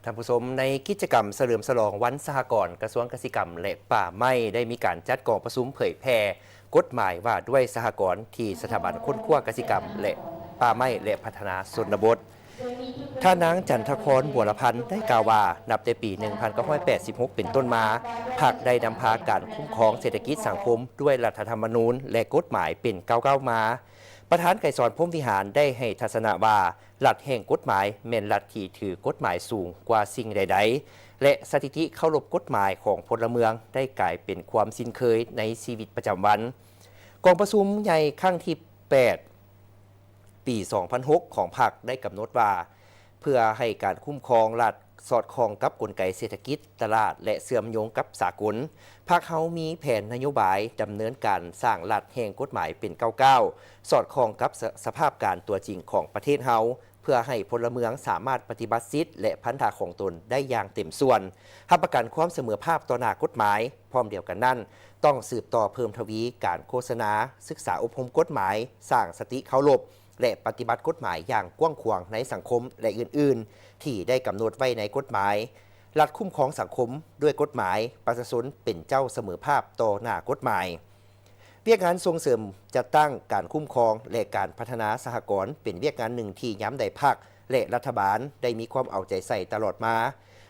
ທ່ານຜູ້ຊົມ, ໃນກິດຈະກຳສະເຫຼີມສະຫຼອງວັນສະຫະກອນ, ກະຊວງກະສິກຳ ແລະ ປ່າໄມ້ ໄດ້ມີການຈັດກອງປະຊຸມເຜີຍແຜ່ກົດໝາຍວ່າດ້ວຍສະຫະກອນ ທີ່ສະຖາບັນຄົ້ນຄວ້າກະສິກຳ ແລະ ປ່າໄມ້ ແລະ ພັດທະນາຊົນນະບົດ. ທ່ານນາງ ຈັນທະຄອນ ບົວລະພັນ ໄດ້ກ່າວວ່າ, ນັບແຕ່ປີໜຶ່ງພັນເກົ້າຮ້ອຍແປດສິບຫົກເປັນຕົ້ນມາ, ພັກໄດ້ນຳພາການຄຸ້ມຄອງເສດຖະກິດສັງຄົມດ້ວຍລັດຖະທຳມະນູນ ແລະ ກົດໝາຍເປັນກ້າວໆມາ. ປະທານໄກສອນ ພົມວິຫານ ໄດ້ໃຫ້ທັດສະນະວ່າ, ລັດແຫ່ງກົດໝາຍແມ່ນລັດທີ່ຖືກົດໝາຍສູງກວ່າສິ່ງໃດໆ ແລະ ສະຖິຕິເຄົາລົບກົດໝາຍຂອງພົນລະເມືອງໄດ້ກາຍເປັນຄວາມຊິນເຄີຍໃນຊີວິດປະຈຳວັນ. ກອງປະຊຸມໃຫຍ່ຄັ້ງທີແປດ ປີສອງພັນຫົກ ຂອງພັກໄດ້ກຳນົດວ່າ, ເພື່ອໃຫ້ການຄຸ້ມຄອງລັດສອດຄ່ອງກັບກົນໄກເສດຖະກິດ, ຕະຫຼາດ ແລະ ເຊື່ອມໂຍງກັບສາກົນ, ພັກເຮົາມີແຜນນະໂຍບາຍດຳເນີນການສ້າງລັດແຫ່ງກົດໝາຍເປັນກ້າວໆ, ສອດຄ່ອງກັບສະ ສະພາບການຕົວຈິງຂອງປະເທດເຮົາ, ເພື່ອໃຫ້ພົນລະເມືອງສາມາດປະຕິບັດສິດ ແລະ ພັນທະຂອງຕົນໄດ້ຢ່າງເຕັມສ່ວນ, ຮັບປະກັນຄວາມສະເໝີພາບຕໍ່ໜ້າກົດໝາຍ. ພ້ອມດຽວກັນນັ້ນ, ຕ້ອງສືບຕໍ່ເພີ່ມທະວີການໂຄສະນາ, ສຶກສາອົບຮົມກົດໝາຍ, ສ້າງສະຕິເຄົາລົບ ແລະ ປະຕິບັດກົດໝາຍຢ່າງກວ້າງຂວາງໃນສັງຄົມ ແລະ ອື່ນໆ ທີ່ໄດ້ກຳນົດໄວ້ໃນກົດໝາຍ. ລັດຄຸ້ມຄອງສັງຄົມດ້ວຍກົດໝາຍ, ປະຊາຊົນເປັນເຈົ້າສະເໝີພາບຕໍ່ໜ້າກົດໝາຍ. ວຽກງານສົ່ງເສີມ, ຈັດຕັ້ງ, ການຄຸ້ມຄອງ ແລະ ການພັດທະນາສະຫະກອນ ເປັນວຽກງານໜຶ່ງທີ່ຍາມໃດພັກ ແລະ ລັດຖະບານໄດ້ມີຄວາມເອົາໃຈໃສ່ຕະຫຼອດມາ,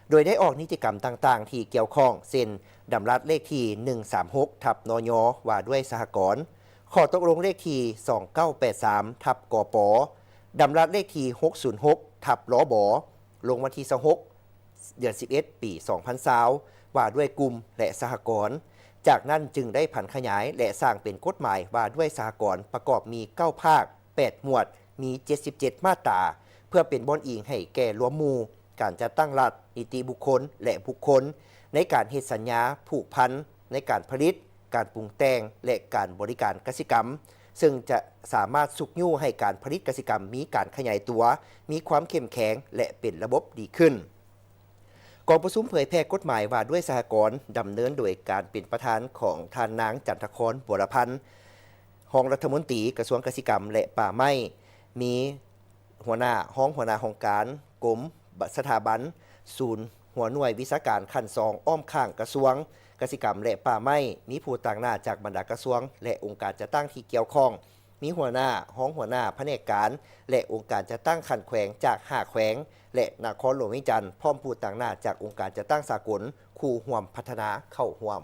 ໂດຍໄດ້ອອກນິຕິກຳຕ່າງໆທີ່ກ່ຽວຂ້ອງ ເຊັ່ນ ດຳລັດເລກທີໜຶ່ງສາມຫົກ ທັບ ນຍ ວ່າດ້ວຍສະຫະກອນ, ຂໍ້ຕົກລົງເລກທີສອງເກົ້າແປດສາມ ທັບ ກປ, ດຳລັດເລກທີຫົກສູນຫົກ ທັບ ລບ ລົງວັນທີຊາວຫົກ ເດືອນສິບເອັດ ປີສອງພັນຊາວ ວ່າດ້ວຍກຸ່ມ ແລະ ສະຫະກອນ. ຈາກນັ້ນຈຶ່ງໄດ້ຜັນຂະຫຍາຍ ແລະ ສ້າງເປັນກົດໝາຍວ່າດ້ວຍສະຫະກອນ ປະກອບມີເກົ້າພາກ, ແປດໝວດ, ມີເຈັດສິບເຈັດມາດຕາ, ເພື່ອເປັນບ່ອນອີງໃຫ້ແກ່ລວມໝູ່ການຈັດຕັ້ງລັດ, ນິຕິບຸກຄົນ ແລະ ບຸກຄົນ ໃນການເຮັດສັນຍາຜູກພັນ ໃນການຜະລິດ, ການປຸງແຕ່ງ ແລະ ການບໍລິການກະສິກຳ, ເຊິ່ງຈະສາມາດຊຸກຍູ້ໃຫ້ການຜະລິດກະສິກຳມີການຂະຫຍາຍຕົວ, ມີຄວາມເຂັ້ມແຂງ ແລະ ເປັນລະບົບດີຂຶ້ນ. ກອງປະຊຸມເຜີຍແຜ່ກົດໝາຍວ່າດ້ວຍສະຫະກອນ ດຳເນີນໂດຍການເປັນປະທານຂອງທ່ານນາງ ຈັນທະຄອນ ບົວລະພັນ ຮອງລັດຖະມົນຕີກະຊວງກະສິກຳ ແລະ ປ່າໄມ້, ມີຫົວໜ້າ, ຮອງຫົວໜ້າຫ້ອງການ, ກົມ, ສະຖາບັນ, ສູນ, ຫົວໜ່ວຍວິຊາການຂັ້ນສອງອ້ອມຂ້າງກະຊວງກະສິກຳ ແລະ ປ່າໄມ້, ມີຜູ້ຕາງໜ້າຈາກບັນດາກະຊວງ ແລະ ອົງການຈັດຕັ້ງທີ່ກ່ຽວຂ້ອງ, ມີຫົວໜ້າ, ຮອງຫົວໜ້າພະແນກການ ແລະ ອົງການຈັດຕັ້ງຂັ້ນແຂວງຈາກຫ້າແຂວງ ແລະ ນະຄອນຫຼວງວຽງຈັນ, ພ້ອມຜູ້ຕາງໜ້າຈາກອົງການຈັດຕັ້ງສາກົນ, ຄູ່ຮ່ວມພັດທະນາເຂົ້າຮ່ວມ.